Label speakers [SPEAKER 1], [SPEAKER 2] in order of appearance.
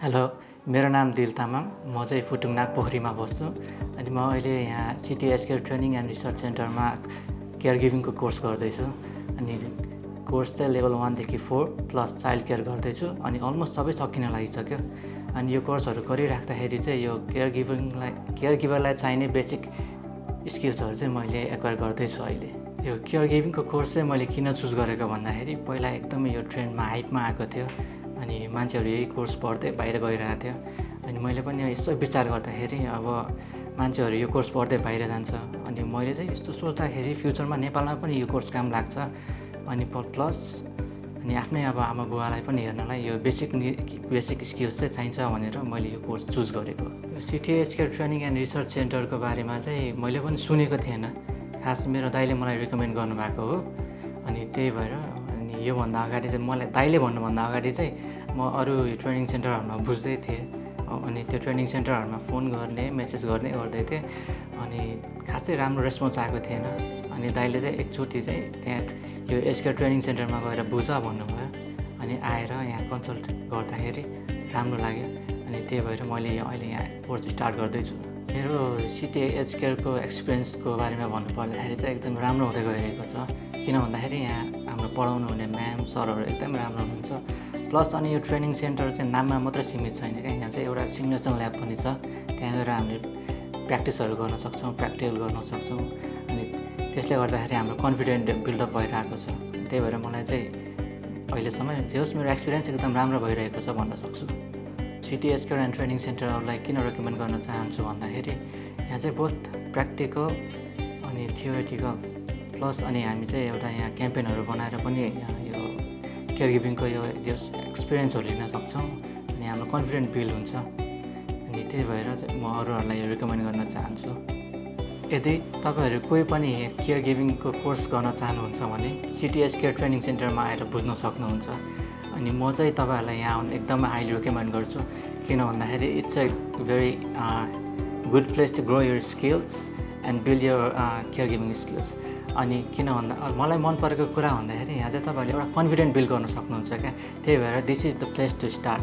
[SPEAKER 1] Hello, मेरो नाम दिल तामाङ। म चाहिँ फुटुङ नागपोखरीमा बस्छु अनि म अहिले यहाँ सिटी एचकेयर ट्रेनिङ एन्ड रिसर्च सेन्टरमा केयर गिभिङको कोर्स गर्दैछु। अनि कोर्स चाहिँ लेभल 1 देखि 4 प्लस चाइल्ड केयर गर्दैछु अनि अलमोस्ट सबै सकिन लागिसक्यो। अनि यो कोर्सहरू गरिराख्दाखेरि चाहिँ यो केयर गिभरलाई चाहिने बेसिक स्किल्सहरू चाहिँ मैले एक्वायर गर्दैछु अहिले। यो केयर गिभिङको कोर्स चाहिँ मैले किन चुज गरेको भन्दाखेरि पहिला एकदमै यो ट्रेन्डमा हाइपमा आएको थियो अनि मान्छेहरू यही कोर्स पढ्दै बाहिर गइरहेको थियो। अनि मैले पनि यसो विचार गर्दाखेरि अब मान्छेहरू यो कोर्स पढ्दै बाहिर जान्छ अनि मैले चाहिँ यस्तो सोच्दाखेरि फ्युचरमा नेपालमा पनि यो कोर्स काम लाग्छ अनि प्लस अनि आफ्नै अब आमा बुवालाई पनि हेर्नलाई यो बेसिक स्किल्स चाहिँ चाहिन्छ भनेर मैले यो कोर्स चुज गरेको। यो सिटी एचकेयर ट्रेनिङ एन्ड रिसर्च सेन्टरको बारेमा चाहिँ मैले पनि सुनेको थिएन, खास मेरो दाइले मलाई रिकमेन्ड गर्नुभएको हो। अनि त्यही भएर अनि योभन्दा अगाडि चाहिँ मलाई दाइले भन्नुभन्दा अगाडि चाहिँ म अरू ट्रेनिङ सेन्टरहरूमा बुझ्दै थिएँ अनि त्यो ट्रेनिङ सेन्टरहरूमा फोन गर्ने मेसेज गर्दै थिएँ अनि खासै राम्रो रेस्पोन्स आएको थिएन। अनि दाइले चाहिँ एकचोटि चाहिँ त्यहाँ यो एचकेयर ट्रेनिङ सेन्टरमा गएर बुझ भन्नुभयो अनि आएर यहाँ कन्सल्ट गर्दाखेरि राम्रो लाग्यो अनि त्यही भएर मैले अहिले यहाँ कोर्स स्टार्ट गर्दैछु। मेरो सिटी एचकेयरको एक्सपिरियन्सको बारेमा भन्नुपर्दाखेरि चाहिँ एकदम राम्रो हुँदै गइरहेको छ। किन भन्दाखेरि यहाँ हाम्रो पढाउनु हुने म्याम सरहरू एकदम राम्रो हुनुहुन्छ। प्लस अनि यो ट्रेनिङ सेन्टर चाहिँ नाममा मात्रै सीमित छैन क्या, यहाँ चाहिँ एउटा सिमुलेसन ल्याब पनि छ। त्यहाँ गएर हामीले प्र्याक्टिसहरू गर्न सक्छौँ, प्र्याक्टिकल गर्न सक्छौँ अनि त्यसले गर्दाखेरि हाम्रो कन्फिडेन्ट बिल्डअप भइरहेको छ। त्यही भएर मलाई चाहिँ अहिलेसम्म जे होस् मेरो एक्सपिरियन्स एकदम राम्रो भइरहेको छ भन्न सक्छु। सिटी एचकेयर एन्ड ट्रेनिङ सेन्टरहरूलाई किन रेकमेन्ड गर्न चाहन्छु भन्दाखेरि यहाँ चाहिँ बोथ प्र्याक्टिकल अनि थियोरिटिकल प्लस अनि हामी चाहिँ एउटा यहाँ क्याम्पेनहरू बनाएर पनि यो केयर गिभिङको यो एक्सपिरियन्सहरू लिन सक्छौँ अनि हाम्रो कन्फिडेन्ट बिल्ड हुन्छ। अनि त्यही भएर चाहिँ म अरूहरूलाई यो रिकमेन्ड गर्न चाहन्छु। यदि तपाईँहरू कोही पनि केयर गिभिङको कोर्स गर्न चाहनुहुन्छ भने सिटी एचकेयर ट्रेनिङ सेन्टरमा आएर बुझ्न सक्नुहुन्छ। अनि म चाहिँ तपाईँहरूलाई यहाँ एकदमै हाइली रिकमेन्ड गर्छु। किन भन्दाखेरि it's a very good place to grow your skills and build your care giving skills. अनि किन भन्दा मलाई मन परेको कुरा भन्दाखेरि यहाँ चाहिँ तपाईँहरूले एउटा कन्फिडेन्ट बिल्ड गर्न सक्नुहुन्छ क्या। त्यही भएर this is the place to start.